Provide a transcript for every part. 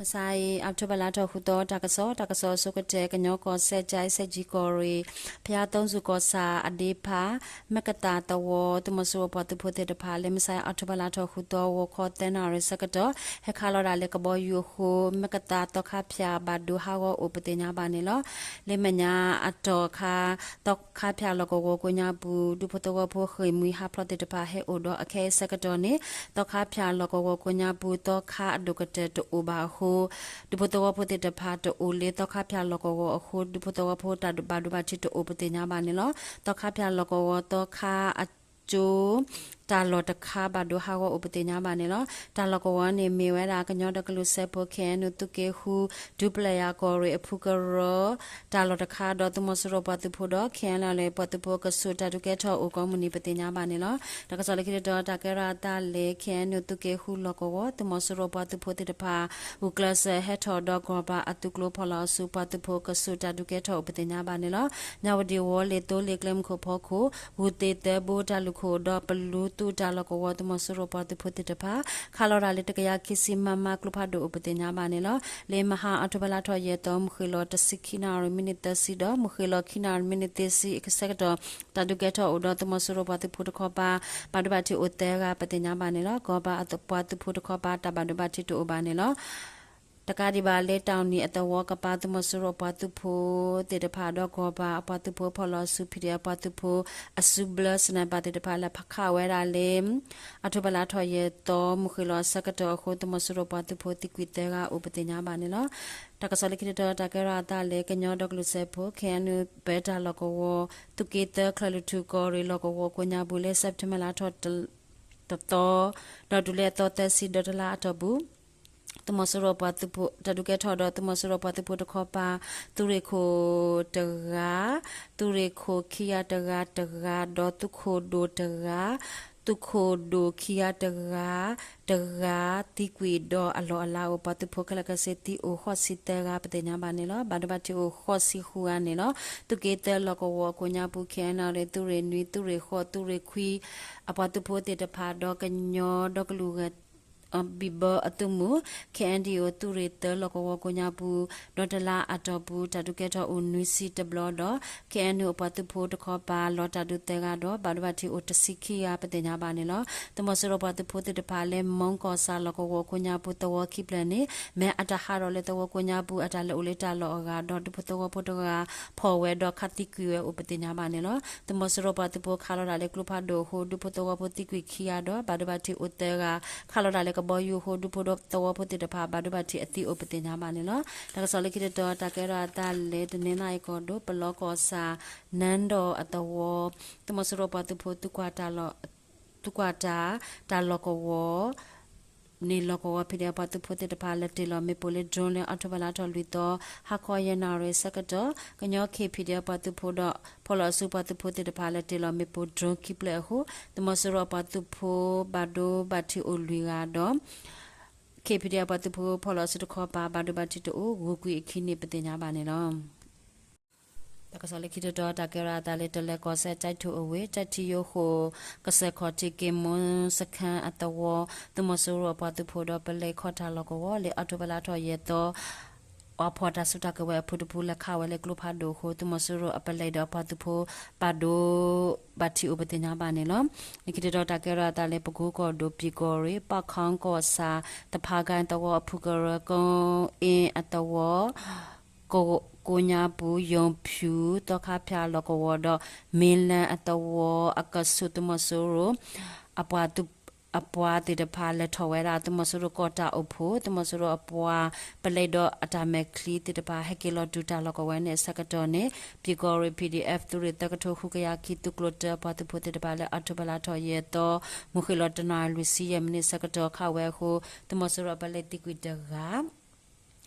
မုၢ်ဆါအံၤ အီးထိဘၢၣ်လါထီၣ်ဃုသီ တၢ်ကစီၣ်, တၢ်ကစီၣ်အဆိကတၢၢ် ကညီကီၢ်စဲၣ် ကၠဲးစဲၣ်ကၠံကီၢ်ရ့ၣ် ဖၠါသီစူၣ်ကီၢ်ဆၣ်အဒ့ဖး မဲၢ်ကသၣ်သဝီ သုးမီၤစိရိၤပှၤသုးဖိသ့ၣ်တဖၣ် လၢမုၢ်ဆါအံၤ အီးထိဘၢၣ်လါထီၣ်ဃုသီ ဂီၤခီသၢနၣ်ရံၣ်ဆၢကတီၢ် ဟဲခးလီၤဒၣ်လၢကဘီယူၤအဃိ မဲၢ်ကသၣ်သီခါဖၠၣ်ဘၣ်ဒိဟးဂီၤအိၣ်ပသ့ၣ်ညါဘၣ်န့ၣ်လီၤ. လၢမဲာ်ညါအတီၢ်အခါ သီခါဖၠၣ်လီၢ်ကဝီၤကိးညါပူၤ ဒူဖိသဝီဖိဃ့ၢ်မှံဟးဖျိးသ့ၣ်တဖၣ်ဟဲအိၣ်ဒီးအခဲအံၤဆၢကတီၢ်န့ၣ် သီခါဖၠၣ်လီၢ်ကဝီၤကိးညါပူၤ သီခါအဒိၣ်ကတၢၢ်တအိၣ်ဘၣ်အဃိ ဒူဖိသဝီဖိသ့ၣ်တဖၣ်တအိၣ်လၢသီခါဖၠၣ်လီၢ်ကဝီၤအဃိ ဒူဖိသဝီဖိတၢ်ဘၣ်ဒိဘၣ်ထံးတအိၣ်ပသ့ၣ်ညါဘၣ်န့ၣ်လီၤ. သီခါဖၠၣ်လီၢ်ကဝီၤသီခါအကၠိ တၢ်လီၢ်တခါဘၣ်ဒိဟးဂီၤအိၣ်ပသ့ၣ်ညါဘၣ်န့ၣ်လီၤ. တၢ်လီၢ်ကဝီၤန့ၣ်မ့ၢ်ဝဲဒၣ် ကညီဒီကလုာ်စၢဖှိၣ် ခ့ၣ်အဲၣ်ယူၣ် သုးက့ဃု ဒူပျဲၢ်ယၤကီၢ်ရ့ၣ်အဖုကရၢ တၢ်လီၢ်တခါ ဒီးသုးမီၤစိရိၤပှၤသုးဖိဒီး ခ့ၣ်အဲၣ်ယူၣ် ပှၤသုးဖိကဆူးတၢ်ဒုးကဲထီၣ်အိၣ်ကိးမုၢ်နံၤပသ့ၣ်ညါဘၣ်န့ၣ်လီၤ. တၢ်ကစီၣ်လၢခံတတီၤ တၢ်ကဲထီၣ်အသးလၢ ခ့ၣ်အဲၣ်ယူၣ် သုးက့ဃုလီၢ်ကဝီၤ သုးမီၤစိရိၤပှၤသုးဖိသ့ၣ်တဖၣ် ဂုာ်ကျဲးစၢးဟဲထီၣ်ဒီးကီၢ်ပၤအသုးကျိၤဖီၣ်လီၤအစု ပှၤသုးဖိကဆူးတၢ်ဒုးကဲထီၣ်အိၣ်ပသ့ၣ်ညါဘၣ်န့ၣ်လီၤ. မၠၣ်ဝတံၣ်ဝီၤလ့ၣ်သိလ့ၣ်ကျဲမုၢ်ခိၣ်ဖီခိၣ် ဂုၢ်သ့ၣ်သၢဘိတၢ်လူၢ်ခိၣ်ဒီး ပလူၤသူတၢ်လီၢ်ကဝီၤ သုးမီၤစိရိၤပှၤသုးဖိသ့ၣ်တဖၣ် ခးလီၤဒၣ်လၢတကယၤခံဆံ မမ ကျိဖးဒိၣ်အိၣ်ပသ့ၣ်ညါဘၣ်န့ၣ်လီၤ. လၢမဟါအီးထိဘၢၣ်လါထီၣ်ယဲၢ်သီ မုၢ်ဃ့ၢ်လီၤတဆံခံနၣ်ရံၣ် မံးနံးသၢဆံဒီး မုၢ်ဃ့ၢ်လီၤခံနၣ်ရံၣ် မံးနံးသၢဆံအဆၢကတီၢ် တၢ်ဒုးကဲထီၣ်အိၣ်ဒီး သုးမီၤစိရိၤပှၤသုးဖိတခီပၤ ဘၣ်ဒိဘၣ်ထံးအိၣ်သၢဂၤပသ့ၣ်ညါဘၣ်န့ၣ်လီၤ. ကီၢ်ပၤအပှၤသုးဖိတခီပၤ တၢ်ဘၣ်ဒိဘၣ်ထံးတအိၣ်ဘၣ်န့ၣ်လီၤ. တကးဒံးဘၣ်လၢတၢ်အိၣ်နံၤအသဝီကပၤ သုးမီၤစိရိၤအပှၤသုးဖိသ့ၣ်တဖၣ်ဒီး ကီၢ်ပၤအပှၤသုးဖိဖီၣ်လီၤအစု ဖံးဒဲး အပှၤသုးဖိအစုဘျၢ sniper သ့ၣ်တဖၣ်လၢဖးခးဝဲဒၣ်လၢ အီးထိဘၢၣ်လါထီၣ်ယဲၢ်သီ မုၢ်ဃ့ၢ်လီၤအဆၢကတီၢ်အဃိ သုးမီၤစိရိၤပှၤသုးဖိသံကွံာ်သၢဂၤအိၣ်ပသ့ၣ်ညါဘၣ်န့ၣ်လီၤ. တၢ်ကစီၣ်လၢခံတတီၤ တၢ်ကဲထီၣ်အသးလၢ ကညီဒီကလုာ်စၢဖှိၣ် ခ့ၣ်အဲၣ်ယူၣ် ပၢတၢ်လီၢ်ကဝီၤ သုးက့သၢ ချၢၣ်လွံၢ်ထူၣ်ကီၢ်ရ့ၣ်လီၢ်ကဝီၤကိးညါပူၤ လၢစဲးပထ့ဘၢၣ်လါထီၣ်တသီ ဒီးတုၤလၢအသီသၢဆံဒီးတလါအတီၢ်ပူၤ သုးမီၤစိရိၤပှၤသုးဖိ တၢ်ဒုးကဲထီၣ်ဒီး သုးမီၤစိရိၤပှၤသုးဖိတခီပၤ သုးရ့ၣ်ခိၣ်တဂၤ, သုးရ့ၣ်ခိၣ်ခံဂၤတဂၤတဂၤ, ဒီးသုးခိၣ်ဒိၣ်တဂၤ, သုးခိၣ်ဒိၣ်ခံဂၤတဂၤတဂၤ သံကွံာ်ဒီးအလီၢ်အလၤအိၣ် ပှၤသုးဖိခဲလၢာ်ခဲဆ့သံအိၣ်ဃိးဆံသၢဂၤ ပသ့ၣ်ညါဘၣ်န့ၣ်လီၤ. ဘၣ်ဒိဘၣ်ထံးအိၣ်ဃိးဆံဃုဂၤန့ၣ်လီၤ. သုးက့သၢလီၢ်ကဝီၤအကိးညါပူၤ ခ့ၣ်အဲၣ်ယူၣ် သုးရ့ၣ်နွံ သုးရ့ၣ်ဃိး သုးရ့ၣ်ခွံ အပှၤသုးဖိသ့ၣ်တဖၣ်ဒီး ကညီဒီကလုာ်ဂၤ ဘံၣ်ဘၢအသုးမုၢ် ခ့ၣ်အဲၣ်ယူၣ် သုးရ့ၣ်သၢလီၢ်ကဝီၤကိးညါပူၤ ဒီးတလါအတီၢ်ပူၤ တၢ်ဒုးကဲထီၣ်အိၣ်နွံဆံတဘျီဒီး ခ့ၣ်အဲၣ်ယူၣ် အပှၤသုးဖိတခီပၤ လီၤတၢ်ဒုးသၢဂၤဒီး ဘၣ်ဒိဘၣ်ထံးအိၣ်တဆံခံဂၤ ပသ့ၣ်ညါဘၣ်န့ၣ်လီၤ. သုးမီၤစိရိၤပှၤသုးဖိသ့ၣ်တဖၣ်လၢ မီကီၢ်ဆၣ်လီၢ်ကဝီၤကိးညါပူၤ သဝီခံဖျၢၣ်န့ၣ် မ့ၢ်အတၢ်ဟးထီၣ်လၢသဝီကိးညါပူၤ အတၢ်လဲၤအိၣ်လၢတၢ်လီၢ်အဂၤဒီး ဒူဖိသဝီဖိတဂၤ ဖီၣ်ဝဲဒီးခးသံကွံာ်ဝဲအိၣ်ပသ့ၣ်ညါဘၣ်န့ၣ်လီၤ. သုးမီၤစိရိၤပှၤသုးဖိခးလီၤဒၣ်လၢကျိဖးဒိၣ်အဃိ ဒူဖိသဝီဖိသံကွံာ်ခံဂၤဒီး ဘၣ်ဒိဘၣ်ထံးအိၣ်သၢဂၤ, ခးလီၤဒၣ်လၢကဘီယူၤအဃိ ဒူဖိသဝီဖိသ့ၣ်တဖၣ် ဘၣ်ဒိဘၣ်ထံးအသံအိၣ်ပသ့ၣ်ညါဘၣ်န့ၣ်လီၤ. တၢ်ကစီၣ်လၢခံတတီၤ တၢ်ကဲထီၣ်အသးလၢ တနီသရံၣ်ကီၢ်ဒိၣ် ပလီကီၢ်ဆၣ် နၢဒီၣ်အသဝီ သုးမီၤစိရိၤပှၤသုးဖိ သုးကွၢ်တၢ်လီၢ်ကဝီၤ န့ၣ်လီၢ်ကဝီၤ ဖံးဒဲးပှၤသုးဖိသ့ၣ်တဖၣ် လဲၤတ့ၢ်လီၤမ့ၣ်ပိၢ်လၢ drone လၢအီးထိဘၢၣ်လါထီၣ်လွံၢ်သီ ဟါခီယဲၢ်နၣ်ရံၣ်ဆၢကတီၢ် ကညီ ခ့ၣ်ဖံးဒဲး ပှၤသုးဖိဒီး ဖီၣ်လီၤအစုပှၤသုးဖိသ့ၣ်တဖၣ် လဲၤတ့ၢ်လီၤမ့ၣ်ပိၢ် drone ခံဖျၢၣ်အဃိ သုးမီၤစိရိၤအပှၤသုးဖိ ဘၣ်ဒိဘၣ်ထံးအိၣ်လွံၢ်ဂၤဒီး ခ့ၣ်ဖံးဒဲး ပှၤသုးဖိဖီၣ်လီၤအစုတခီပၤ ဘၣ်ဒိဘၣ်ထံးတအိၣ် ဂုာ်ကွံာ်အခံန့ၣ် ပသ့ၣ်ညါဘၣ်န့ၣ်လီၤ. တၢ်ကစီၣ်လၢခံတတီၤ တၢ်ကဲထီၣ်အသးလၢ တလဲၤကီၢ်စဲၣ် ကၠဲးထူၣ်အဝ့ၢ် ကၠဲးထံယိၤဃိၣ် ကစၢၢ်ခီၣ်ထံး က့မူစခန်းအသဝီ သုးမီၤစိရိၤအပှၤသုးဖိဒီး ပလဲခီၣ်ထၣ်လီၢ်ကဝီၤ လၢအီးထိဘၢၣ်လါထီၣ်ယဲၢ်သီ ပှၤဖီၣ်တၢ်စုတၢ်ကဝဲၤအဖုတဖု လဲၤခးဝဲလၢကျိဖးဒိၣ်အဃိ သုးမီၤစိရိၤအပလဲဒီးအပှၤသုးဖိ ဘၣ်ဒိဘၣ်ထံးအိၣ်ပသ့ၣ်ညါဘၣ်န့ၣ်လီၤ. လၢခံတတီၤ တၢ်ကဲထီၣ်အသးလၢ ပကိကီၢ်ဒိၣ် ပၠံၣ်ကီၢ်ရ့ၣ် ပၣ်ခီကီၢ်ဆၣ် သဖါကၣ်သဝီအဖုကရၢ ကၠိအ့အသဝီ ကိးညါပူၤ ယိၤဖၠူၤ သီခါဖၠၣ်လီၢ်ကဝီၤဒီး မ့လၢၣ်အသဝီအကဆူး သုးမီၤစိရိၤ အပှၤသ့ၣ်တဖၣ် လဲၤထီၣ်ဝဲဒၣ် သုးမီၤစိရိၤကီၢ်တၢ်အိၣ်ဖှိၣ် သုးမီၤစိရိၤအပှၤပလဲဒီးအတၢ်မဲာ်ချံသ့ၣ်တဖၣ် ဟဲက့ၤလီၤတုၤတၢ်လီၢ်ကဝီၤန့ၣ်အဆၢကတီၢ်န့ၣ် ပၠံၣ်ကီၢ်ရ့ၣ် ပီၣ်ဒီအ့ၣ် သုးရ့ၣ်သၢကထိဃုကယၤခံ သုးကျိၤတၢ အပှၤသုးဖိသ့ၣ်တဖၣ်လၢ အီးထိဘၢၣ်လါထီၣ်ယဲၢ်သီ မုၢ်ဃ့ၢ်လီၤတနၣ်ရံၣ်လွံၢ်ဆံယဲၢ်မံးနံးဆၢကတီၢ် ခးဝဲအဃိ သုးမီၤစိရိၤအပလဲသံကွံာ်တဂၤ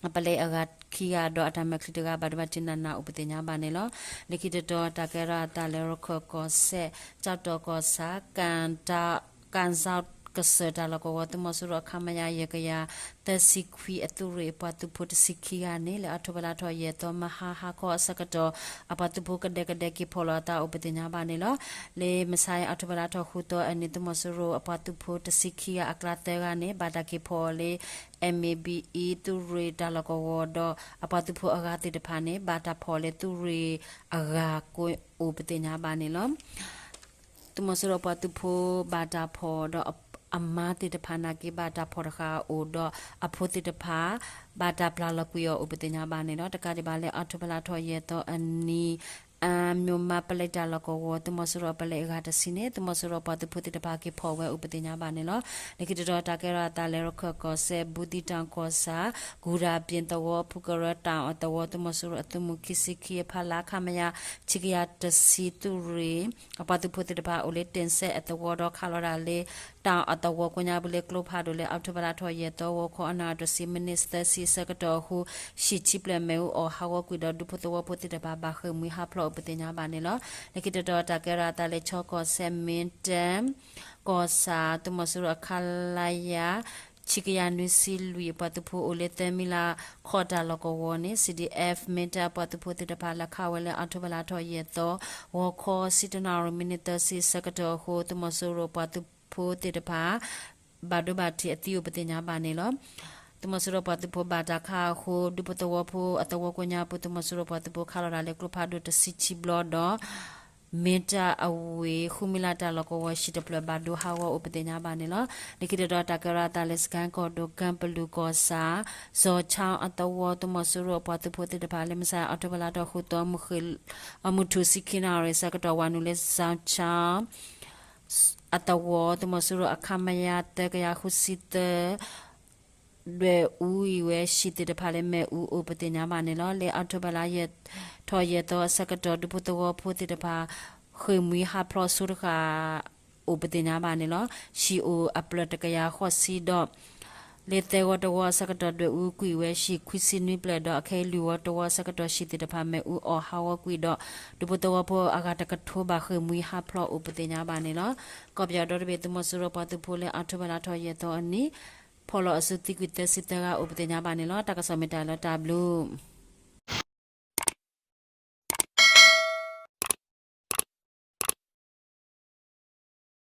အပလဲအဂၤခံဂၤဒီးအတၢ်မဲာ်ချံတဂၤ ဘၣ်ဒိဘၣ်ထံးနးနးအိၣ်ပသ့ၣ်ညါဘၣ်န့ၣ်လီၤ. လၢခံတတီၤ တၢ်ကဲထီၣ်အသးလၢ ရခၢၣ်ကီၢ်စဲၣ် ကၠီၣ်တီၣ်ကီၢ်ဆၣ် ကၣ်စၣ် ကစၢၢ်တၢ်လီၢ်ကဝီၤ သုးမီၤစိရိၤ ခမရ ယဲၢ်ကယၤသၢဆံခွံအသုးရ့ၣ် အပှၤသုးဖိတဆံခံဂၤန့ၣ် လၢအီးထိဘၢၣ်လါထီၣ်ယဲၢ်သီ မဟါဟါခီအဆၢကတီၢ် အပှၤသုးဖိကဒဲကဒဲက့ၤဖီၣ်လိာ်အသးအိၣ်ပသ့ၣ်ညါဘၣ်န့ၣ်လီၤ. လၢမဆါအံၤ အီးထိဘၢၣ်လါထီၣ်ဃုသီအနံၤ သုးမီၤစိရိၤအပှၤသုးဖိတဆံခံဂၤအကျါသၢဂၤန့ၣ် ဘၣ်တၢ်က့ၤဖီၣ်အီၤလၢ M A B E သုးရ့ၣ်တၢ်လီၢ်ကဝီၤဒီး အပှၤသုးဖိအဂၤသ့ၣ်တဖၣ်န့ၣ် ဘၣ်တၢ်ဖီၣ်လၢသုးရ့ၣ်အဂၤကိးအိၣ်ပသ့ၣ်ညါဘၣ်န့ၣ်လီၤ. သုးမီၤစိရိၤအပှၤသုးဖိဘၣ်တၢ်ဖီၣ်ဒီးအမါသ့ၣ်တဖၣ်နာ်က့ ဘၣ်တၢ်ဖီၣ်တဃၣ်အိၣ်ဒီးအဖိသ့ၣ်တဖၣ် ဘၣ်တၢ်ပျၢ်လီၤကွံာ်အီၤအိၣ်ပသ့ၣ်ညါဘၣ်န့ၣ်လီၤ. တကးဒံးဘၣ်လၢ အီးထိဘၢၣ်လါထီၣ်ယဲၢ်သီအနံၤ အမျိုးမးပလဲတၢ်လီၢ်ကဝီၤ သုးမီၤစိရိၤအပလဲအဂၤတဆံန့ၣ် သုးမီၤစိရိၤအပှၤသုးဖိသ့ၣ်တဖၣ်က့ၤဖီၣ်ဝဲအိၣ်ပသ့ၣ်ညါဘၣ်န့ၣ်လီၤ. လၢခံတတီၤတၢ်ကဲထီၣ်အသးလၢ ရခၢၣ်ကီၢ်စဲၣ် ဘူးသီးတောင်ကီၢ်ဆၣ် ကူၤဒၤပၠ့ၣ်သဝီ ဖုကရၢတၢ်အီၣ်သဝီ သုးမီၤစိရိၤအသုးမုၢ်ခံဆံခံအဖီလာ် ခမရ ဆံကယၤတဆံသုးရ့ၣ် အပှၤသုးဖိသ့ၣ်တဖၣ်အိၣ်လၢ တ့ၢ်စဲၣ်အသဝီဒီးခးလီၤတၢ်လၢ တၢ်အီၣ်သဝီကိးညါပူၤလၢကျိဖးဒိၣ်လၢ အီးထိဘၢၣ်လါထီၣ်ယဲၢ်သီ ဂီၤခီအနၣ်ရံၣ်တဆံမံးနံးသၢဆံအဆၢကတီၢ်အဃိ ဟံၣ်ဆံဖျၢၣ်မ့ၣ်အူအီၣ်ဟးဂီၤကွံာ်ဒီး ဒူဖိသဝီဖိသ့ၣ်တဖၣ်ဘၣ်ဃ့ၢ်မှံဟးဖျိးအိၣ်ပသ့ၣ်ညါဘၣ်န့ၣ်လီၤ. လၢခံတတီၤတၢ်ကဲထီၣ်အသးလၢ ခၠီကီၢ်စဲၣ် မ့ၢ်တၢ် ကီၢ်ဆၣ် သုးမီၤစိရိၤအ ခလရ ဆံကယၤနွံဆံလွံၢ် အပှၤသုးဖိအိၣ်လၢ သၢမံၤလးခီၣ်တၢ်လီၢ်ကဝီၤန့ၣ် C D F မ့ၢ်တၢ်အပှၤသုးဖိသ့ၣ်တဖၣ် လဲၤခးဝဲလၢ အီးထိဘၢၣ်လါထီၣ်ယဲၢ်သီ ဂီၤခီဆံတၢနၣ်ရံၣ်မံးနံးသၢဆံအဆၢကတီၢ်အဃိ သုးမီၤစိရိၤပှၤသုးဖိသ့ၣ်တဖၣ် ဘၣ်ဒိဘၣ်ထံးအသံအိၣ်ပသ့ၣ်ညါဘၣ်န့ၣ်လီၤ. သုးမီၤစိရိၤပှၤသုးဖိဘၣ်တၢ်ခးအဃိ ဒူဖိသဝီဖိအသဝီကိးညါပူၤ သုးမီၤစိရိၤပှၤသုးဖိခးလီၤတၢ်လၢကျိဖးဒိၣ်တဆံခံဘျီဒီး မ့ၢ်တၢ်အဝ့ၢ် ဃုမံၤလၢတၢ်လီၢ်ကဝီၤ ဟံၣ်တဖျၢၣ်ဘၣ်ဒိဟးဂီၤအိၣ်ပသ့ၣ်ညါဘၣ်န့ၣ်လီၤ. လၢခံတတီၤတၢ်ကဲထီၣ်အသးလၢ စကဲၣ်ကီၢ်ဒိၣ် ကၢပလူၤကီၢ်ဆၣ် စီၤခၠါအသဝီ သုးမီၤစိရိၤအပှၤသုးဖိသ့ၣ်တဖၣ် လၢမဆါအီးထိဘၢၣ်လါထီၣ်ဃုသီ မုၢ်ထူၣ်ဆံခံနၣ်ရံၣ်အဆၢကတီၢ် ဝၤနုာ်လၢ စီၤခၠါ အသဝီ သုးမီၤစိရိၤအ ခမရ သၢကယၤဃုဆံသၢ ဒွဲၣ်အူကွံာ်ဝဲဟံၣ်သ့ၣ်တဖၣ်လၢမ့ၣ်အူအိၣ်ပသ့ၣ်ညါဘၣ်န့ၣ်လီၤ. လၢအီးထိဘၢၣ်လါထီၣ်ယဲၢ်သီအဆၢကတီၢ် ဒူဖိသဝီဖိသ့ၣ်တဖၣ် ဃ့ၢ်မှံဟးဖျိးဆိတဃၣ် အိၣ်ပသ့ၣ်ညါဘၣ်န့ၣ်လီၤ. ဟံၣ်အိၣ်အဖျၢၣ်တကယၤဃိးဆံဒီး လၢသၢဂီၤတဂီၤအဆၢကတီၢ် ဒွဲၣ်အူကွံာ်ဝဲဟံၣ်ခွံဆံနွံဖျၢၣ်ဒီး အခဲအံၤလွံၢ်ဂီၤတဂီၤအဆၢကတီၢ် ဟံၣ်သ့ၣ်တဖၣ်မ့ၣ်အူအီၣ်ဟးဂီၤကွံာ်ဒီး ဒူဖိသဝီဖိအဂၤတကထိဘၣ်ဃ့ၢ်မှံဟးဖျိးအိၣ်ပသ့ၣ်ညါဘၣ်န့ၣ်လီၤ. ကီၢ်ပယီၤဒီတဘ့ၣ် သုးမီၤစိရိၤပှၤသုးဖိလၢအီးထိဘၢၣ်လါထီၣ်ယဲၢ်သီအနံၤ ဖီၣ်လီၤအစုသံကွံာ်သၢဆံသၢဂၤအိၣ်ပသ့ၣ်ညါဘၣ်န့ၣ်လီၤ. တၢ်ကစီၣ်မ့ၢ်တၢ်လီၤတၢ်ဘျုး